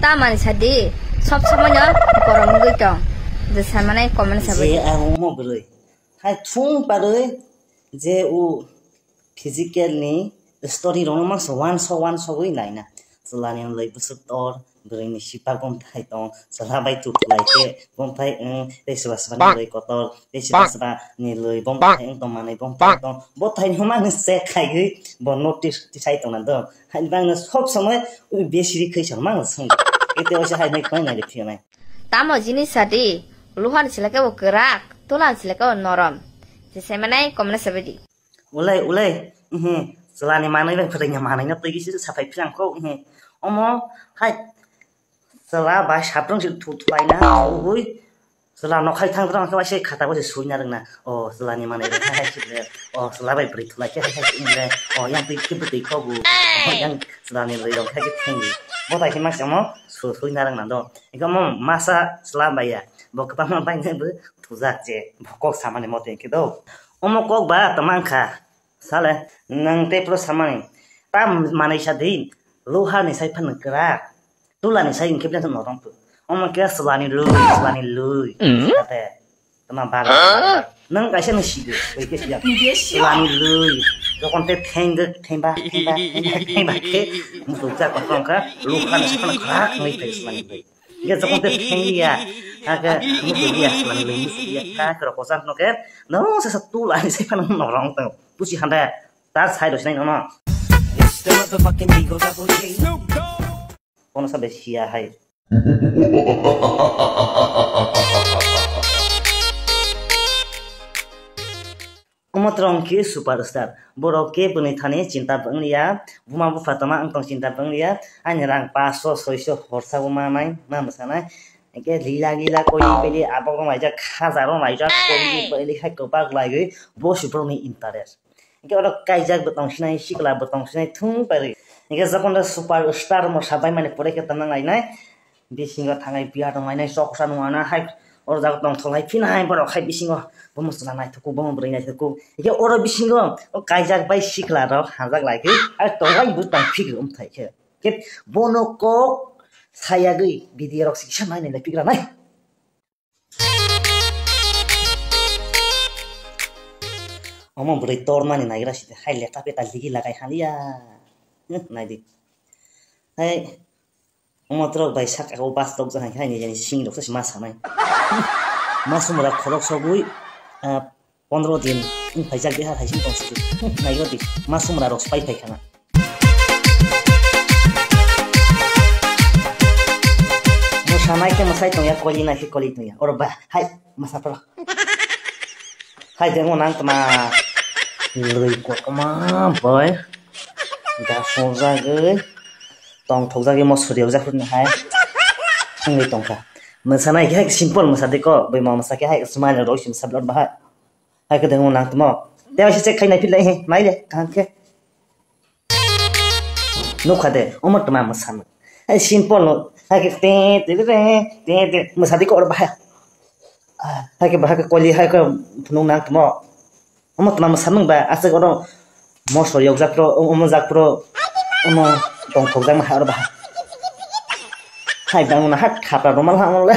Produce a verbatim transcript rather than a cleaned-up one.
Ta mansa di, sob somoi no gorom wngwi tong. Je samanai comment sabai. Je ang omo bwrwi. Hai thung parwi je u physical ni story rokno mangsa uansuk uansugwi naina. Chwlani lwi bwswk tor, bwrwini sipak bumthai tong, chwla bai tuklai khe bumthai wng, tei swba swbani lwi kotor, tei swba swbani lwi bumthai wng tong manwi bumthai tong. Bo thaini hwnmani check khaiwi bo notice tisai tongna do. Haini bagwino sob somoi u besiri khwi song mang song. Ete oise hai nai khwnai nai phiyonai. Tamo jinis sadi, luhan silake bo kwrak, tulan silake bo norom. Jese manai komna sabadi. Ulai, ulai, ehe, chwlani manwi bai phwrwngya manwi no twi gisi saphai philang kho, ehe. Omo hai chwla bai saprung si thu thulai na, ui. Chwla nokhai thang thang khe waise khata bo se suina rwngna. O chwlani manwi bai hai hai si le. O chwla bai bwrwi thulai khe hai hai si le. O yang twi khe bwtwi kho bu. O yang chwlani lwi rok khai khe thengwi. Bo bai khe ma samo su suina rwngna do. Eko mo masa chwla bai ya. Bo kwbangma bai nai bo thujak je. Bo kok samani mote khe do. Omo kok ba tama wngkha. Sale, nwng tei phuru samani, ta manwi sa di, luha ni sai phano kwrak, tula ni sai hwnkhe bini norong phu. Omo khe chwla ni lui, chwla ni lui. Ate, tama bar, bar, bar. Nwng kaisa nwng sigo, bai khe siya. Chwla ni lui, jokon te thengdwk, thengba, thengba, thengba, thengba khe, muchuk jak khe, luha ni sai phano kwrak wngwi phai chwla ni lui. Hingke jokon te thengya, hake musuya, manwi musuya, hake rok kochar no ke, no sasa tula ni sai phano norong tong. Pusi handa, tar sai rok sinai nono. Kono sa besiya hai. Omo tong khe superstar. Borok khe bwni thani chinta bwng liya. Buma bupha tongma wng tong chinta bwng liya. Ani rang paanch sho, soi sho horsa bo manai, ma mwsanai. Hingke lila lila koi peli abo rok laijak, khaja rok laijak, koi peli hai kwbak laiwi bo si borokni interest. Hingke oro kaijak bo tong sinai, sikla bo tong sinai, thung pari. Hingke jokon superstar mo sabai mani pore khe tong nang lainai. Bisingo thangai biya tonglainai choksa nungana hai, oro jaga tongthok hai phina hai borok hai bisingo bomo chwla naithok kuk, bomo bwrwi naithok kuk. Hingke oro bisingo o kaijak bai sikla rok hamjak lai khe, hai tonglai bo tong phikri wng thai khe. Khe bono kok sayagwi video rok siksa nainai lai phikra nai. Omo bwrwi tormani naigra site hai lekha peta ligi lagai haliya. Naidi. Hai Omo trok bai sak o bus tok jang hai nijeni sing rok se ma sanai. Ma sumra khorok sogwi, ah, pondro din wng phaijak de ha hai sing tong sidi. Nai rodi ma sumra rok pai phai khana. Mo sanai khe masai tong ya, koli nai khe koli tong ya. Oro ba hai masa pro. Hai de mo nang tma lwi kokma boy. Da sojagwi. Tong thokjagwi mo suri rok jakhuk ni hai. Thangwi tongkha. Mwsanai khe hai simple mwsa de ko, bui ma mwsa khe hai smile rok sim sablot bahai. Hai khe dengmo nang tmo. Te bai se check khai nai philai he, nai le kaham khe. Nukha de, omo tma mwsa mw. Hai simple no, hai khe te te te te te mwsa de ko bahai. Hai khe bahai khe koli hai khe phunuk nang tmo. Omo tma mwsamung ba, aswk oro mosor yokjak pro, omo jak pro, omo tongthokjak ma ha oro ba. Hai bang na hat khapra romal ha omo le.